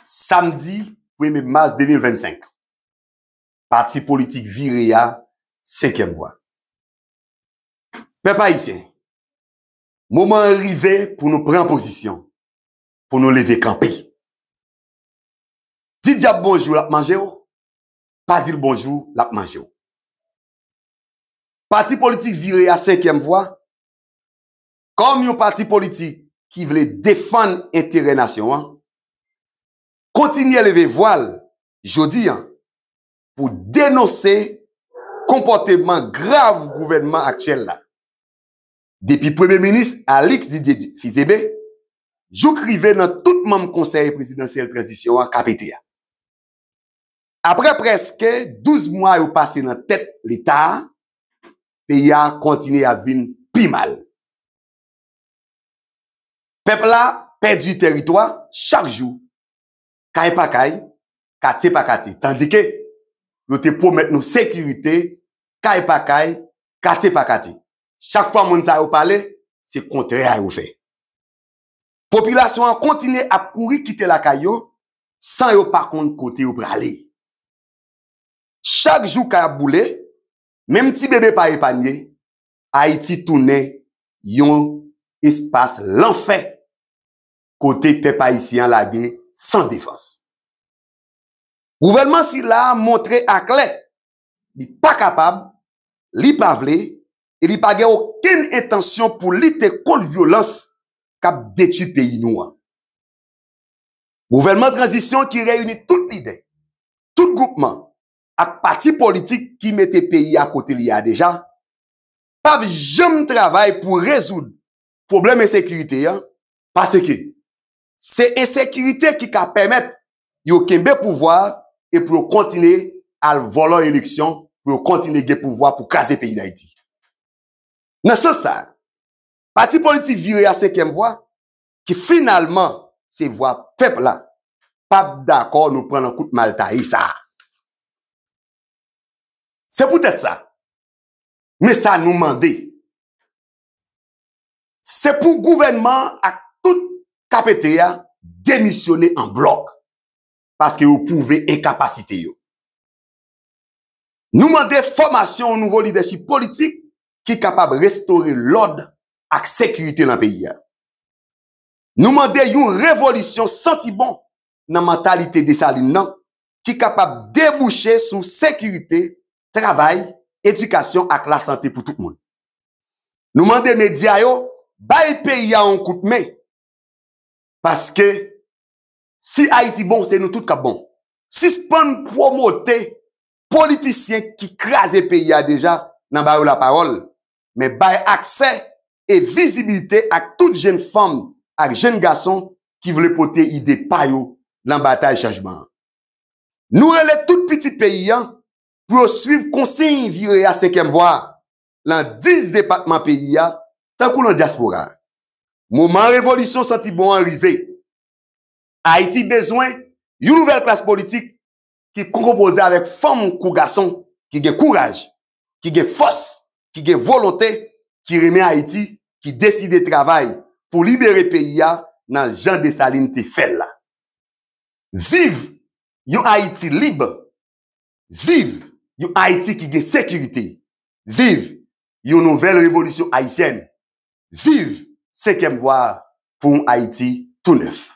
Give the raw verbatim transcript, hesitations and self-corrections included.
Samdi premye mas de mil vennsenk, pati politik Vire a, Senkyèm Vwa. Pèp ayisyen, moman an rive pou nou pran pozisyon, pou nou leve kanpe. Di dyab bonjou, l ap manje w. Pa di l bonjou, l ap manje w. Pati politik Vire a, Senkyèm Vwa, kòm yon pati politik ki vle defann enterè nasyon an, kontinye leve vwa l jodi a pou denonse konpòteman grav gouvènman aktyèl la, depi Premye Minis Alix Didier Fils-Aimé, jouk rive nan tout manm Konsèy Prezidansyèl Tranzisyon an K P T a. Apre prèske douz mwa yo pase nan tèt Leta a, peyi a kontinye ap vin pi mal. Pèp la pèdi tèritwa chak jou, kay pa kay, katye pa katye. Tandike yo te pwomèt nou sekirite, kay pa kay, katye pa katye. Chak fwa moun sa yo pale, se kontrè a yo fè. Popilasyon an kontinye ap kouri kite lakay yo san yo pa konn kote yo prale. Chak jou kay ap boule, menm ti bebe pa epanye, Ayiti tounen yon espas lanfè kote pèp ayisyen an lage san defans. Gouvènman sila a montre aklè li pa kapab, li pa vle, e li pa gen okenn entansyon pou lite kont vyolans k ap detwi peyi nou an. Gouvènman tranzisyon ki reyini tout lidè, tout gwoupman ak pati politik ki mete peyi a kote li ye a deja, p ap janm travay pou rezoud pwoblèm ensekirite a, paske se ensekirite ki ka pèmèt yo kenbe pouvwa a e pou yo kontinye al vòlò eleksyon, pou yo kontinye gen pouvwa pou kraze peyi Dayiti. Nan sans sa a, pati politik Vire a, Senkyèm Vwa, ki finalman se vwa pèp la, p ap dakò nou pran nan kout maltaye sa a. Se poutèt sa, men sa nou mande, se pou gouvènman an ak tout K P T a demisyone an blòk, paske yo pwouve enkapasite yo. Nou mande fòmasyon yon nouvo lidèchip politik ki kapab restore lòd ak sekirite nan peyi a. Nou mande yon revolisyon santi bon nan mantalite Desalin nan ki kapab debouche sou sekirite, travay, edikasyon ak lasante pou tout moun. Nou mande medya yo bay peyi a yon kout men, paske si Ayiti bon, se nou tout k ap bon. Sispann pwomote politisyen ki kraze peyi a deja nan ba yo lapawòl, men bay aksè e vizibilite ak tout jenn fanm ak jenn gason ki vle pote ide pa yo nan batay chanjman an. Nou rele tout pitit peyi a pou yo swiv konsiy Vire a, Senkyèm Vwa a nan dis depatman peyi a, tankou nan dyaspora a. Moman revolisyon santi bon an rive. Ayiti bezwen yon nouvèl klas politik ki konpoze avèk fanm kou gason ki gen kouraj, ki gen fòs, ki gen volonte, ki renmen Ayiti, ki deside travay pou libere peyi a nan jan Desalin te fè l la. Viv yon Ayiti lib! Viv yon Ayiti ki gen sekirite! Viv yon nouvèl revolisyon ayisyèn! Viv Senkyèm Vwa pou yon Ayiti tou nèf!